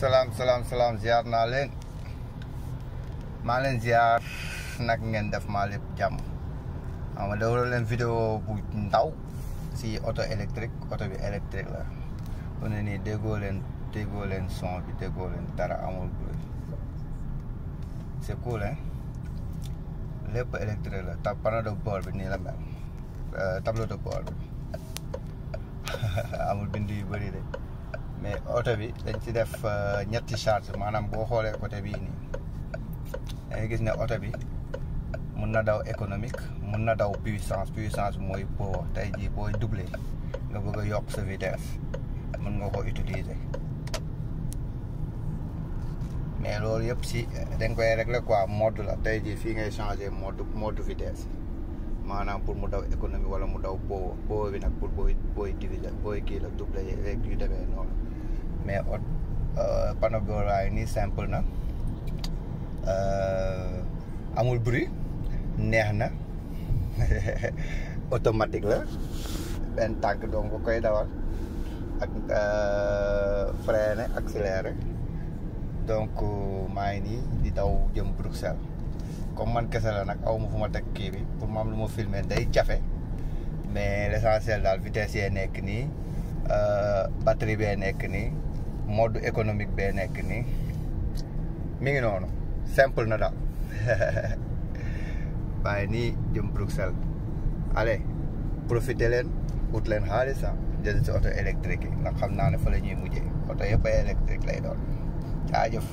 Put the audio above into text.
Salam ziar naa leen maa leen ziar nag ngeen def maa lépp jàmm xam nga dawal leen vidéo bu ndaw si auto électrique auto bi électrique la bu ne nii déggoo leen son bi déggoo leen dara amul bruit c'est cool hein lépp électrique la panneau de bord bi nii la mel tableau de bord bi amul bind yu bëri de mais auto bi dañ ci def ñetti charge maanaam boo xoolee côté bii nii da ngay gis ne auto bi mun na daw économique mun na daw puissance mooy power tey jii booy doubler nga bëgg a yokk sa vitesse mën nga ko utiliser mais loolu yëpp si dañ koy régler quoi mode la tey jii fii ngay changer mode vitesse maanaam pour mu daw économie wala mu daw power bi nag pour booy diviser booy kii la doubler rek yu demee noonu mais panneau bi laay nii simple na amul bruit neex na automatique la benn tànk donc koy dawal ak freiner accélérer donc maa ngi nii di daw jëm Bruxelles comme man kese la nag aw ma fu ma teg kii bi pour ma am lu ma filmer day jafe mais l'essentiel daal vitesse yee nekk nii batterie bee nekk nii mode économique bee nekk nii mi ngi noonu simple na daal bàyyi nii jëm Bruxelles allez profité leen ut leen xaalis jël si auto électrique yi ndax xam naa ne fa la ñuy mujjee auto yëpp ay électrique lay doon jaajëf